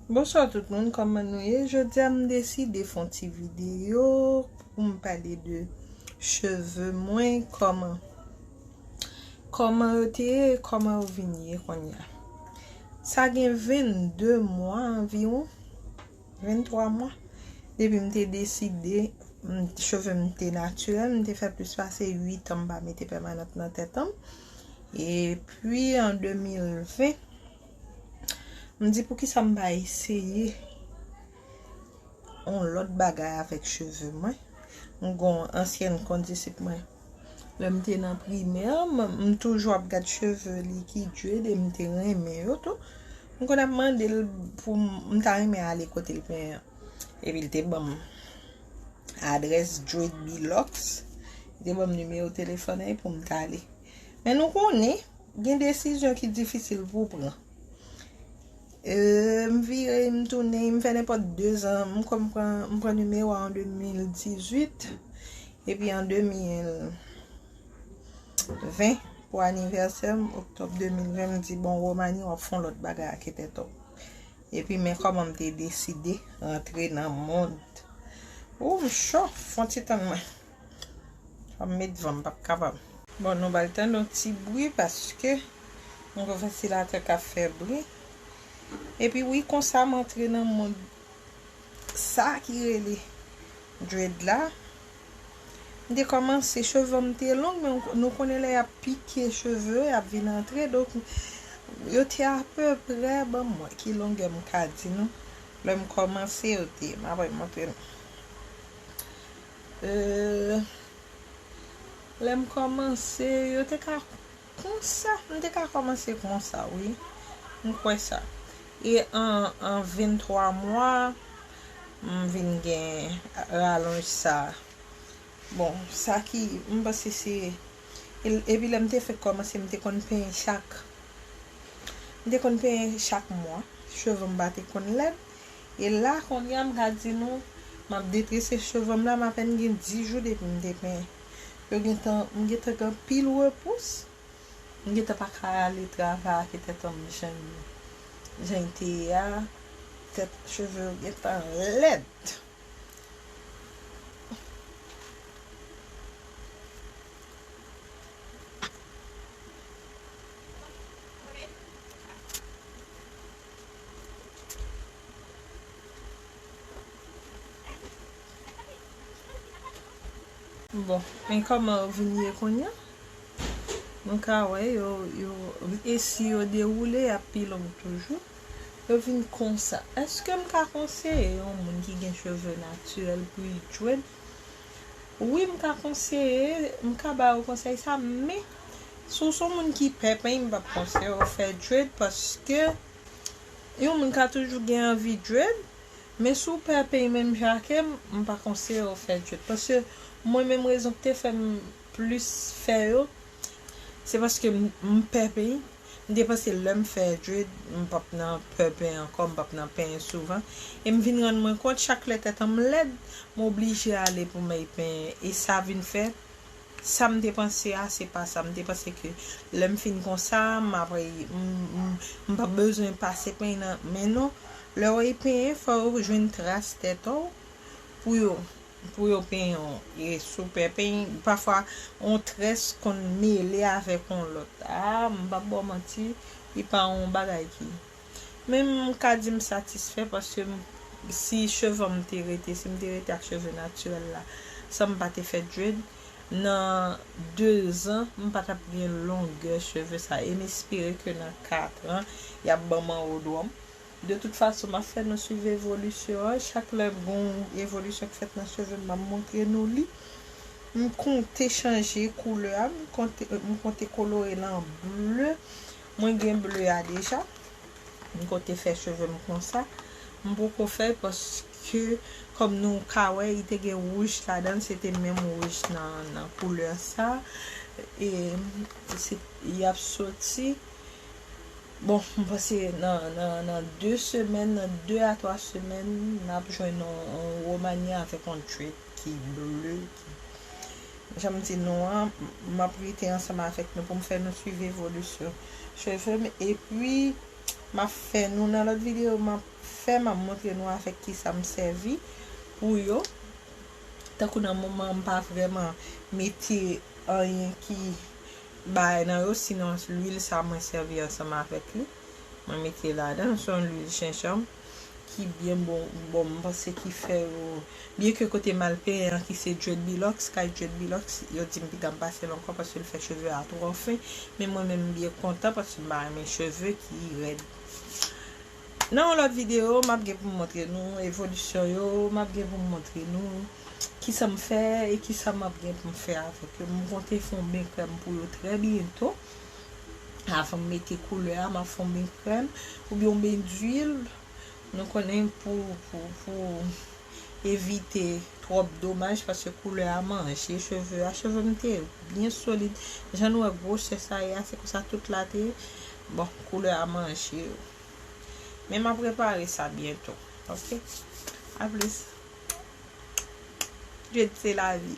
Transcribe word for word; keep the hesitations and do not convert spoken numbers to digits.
Bonswa tout moun, kòman nou ye? Jodi a m deside fè yon ti videyo pou m pale de cheve mwen, kòman kòman yo te ye, kòman yo vin ye kounye a. Sa gen vennde mwa anviwon, venntwa mwa, depi m te deside, m, cheve m te natirèl, m te fè plis pase uit an m pa mete pèmanant nan tèt an. Epi an de mil ven, m di poukisa m pa eseye yon lòt bagay avèk cheve mwen. M gon ansyèn kondisip mwen. Lè m te nan primè, m, m toujou ap gad cheve li ki dread e m te renmen yo tou. M konn ap mande l pou m, m ta renmen ale kote l penyen an. Epi l te ban m adrès Dread Bilox. Li te ban m nimewo telefòn li pou m t ale. Men nou konnen, gen desizyon ki difisil pou w pran. E, m vire, m tounen, m fè nenpòt de zan, m kwè m pran, m pran nimewo a an de mil dizuit, epi an de mil ven, pou anivèsè m, oktòb de mil ven, m di, "Bon, Romani, w ap fè yon lòt bagay ak tèt ou." Epi, men kòman m te deside rantre nan mond. Ou, m cho, fè yon ti tann mwen. Fò m met van, m p ap kapab. Bon, nou ba l tande yon ti bri paske m wè vantilatè k ap fè bri. Epi wi, konsa m antre nan mond sa ki rele dread la. M te kòmanse, cheve m te long, men nou konnen lè y ap pike cheve, y ap vin antre, donk yo te apeprè, ban m wè ki longè m ka di nou. Lè m kòmanse, yo te, m apral montre nou. Euh, lè m kòmanse, yo te ka konsa, m te ka kòmanse konsa, wi. M kwè sa. E an, an venntwa mwa, m vin gen ralonj sa. Bon, sa ki, m panse se, e, epi lè m te fèk kòmanse, m te konn penyen chak, m te konn penyen chak mwa. Cheve m pa te konn lèd. E la, kounye a, m ka di nou, m ap detrese cheve m la, m apèn gen dis jou depi m te penyen. Yo gentan, m gentan gen anpil repous. M gentan pa ka ale travay ak tèt an m jan, jan l te ye a. Tèt, cheve yo gentan lèd. Bon, men kòman yo vin ye kounye a? Nou ka wè yo, yo, e si yo dewoule, y ap pi long toujou. Yo vin konsa. Èske m ka konseye yon moun ki gen cheve natirèl pou li dread? Wi, m ka konseye, m ka ba yo konsèy sa, men si w se yon moun ki pè peny, m p ap konseye w fè dread, paske yon moun ka toujou gen anvi dread, men si w pè peny menm jan ke m, m pa konseye w fè dread. Paske mwen menm rezon ki te fè m plis fè yo, se paske m, m pè peny. M te panse lè m fè dread, m p ap nan pè peny ankò, m p ap nan penyen souvan. E m vin rann mwen kont, chak lè tèt an m lèd, m oblije ale pou m al penyen. E sa vin fè, sa m te panse a, se pa sa. M te panse ke lè m fin konsa, m ap, m, m, m p ap bezwen pase peny nan. Men non, lè w al penyen, fò yo jwenn tras tèt ou pou yo, pou yo penyen w. E si w pè peny, pafwa, yon très konn mele avèk yon lòt. A, m p ap ba w manti, li pa yon bagay ki. Men m ka di m satisfè paske m, si cheve m te rete, si m te rete ak cheve natirèl la, san m pa te fè dread, nan de zan, m pa t ap gen longè cheve sa. E m espere ke nan kat an, y ap ban m anwo dwa m. De tout fason, m ap fè nou swiv evolisyon an. Chak lè gon evolisyon k fèt nan cheve m, m ap montre nou li. M konte chanje koulè a, m konte, m konte kolore l an ble. Mwen gen ble a deja. M konte fè cheve m konsa. M poko fè l paske, kòm nou ka wè, li te gen wouj ladan l, se te menm wouj nan, nan koulè sa. E se, y ap soti. Bon, m panse nan, nan, nan de semèn, nan de a twa semèn, n ap jwenn yon, yon Romani avèk yon dread ki ble, ki, jan m di nou an, m ap rete ansanm avèk nou pou m fè nou swiv evolisyon cheve m. Epi, m ap fè nou nan lòt videyo, m ap fè, m ap montre nou avèk kisa m sèvi pou yo. Tankou nan moman m pa vrèman mete anyen ki bay nan yo, sinon lwil sa mwen sèvi ansanm avèk li. Mwen mete ladan, se yon lwil jenjanm ki byen bon, bon, m panse ki fè yo, byen ke kote m al penyen an ki se Dreadbelox, kay Dreadbelox, yo di m piga m pase l ankò paske l fè cheve a twò fen, men mwen menm m byen kontan paske m pa renmen cheve ki rèd. Nan yon lòt videyo, m ap gen pou m montre nou evolisyon yo, m ap gen pou m montre nou kisa m fè e kisa m ap gen pou m fè avèk yo. M konte fè yon ben krèm pou yo trè byento. Avan m mete koulè a, m ap fè yon ben krèm oubyen yon ben dwil. Nou konnen pou, pou, pou evite twòp domaj, paske koulè a manje cheve a. Cheve m te byen solid. Jan nou wè gwosè sa ye a, se konsa tout la te ye. Bon, koulè a manje yo. Men m ap repare sa byento. Ok? A plis. Dread se lavi.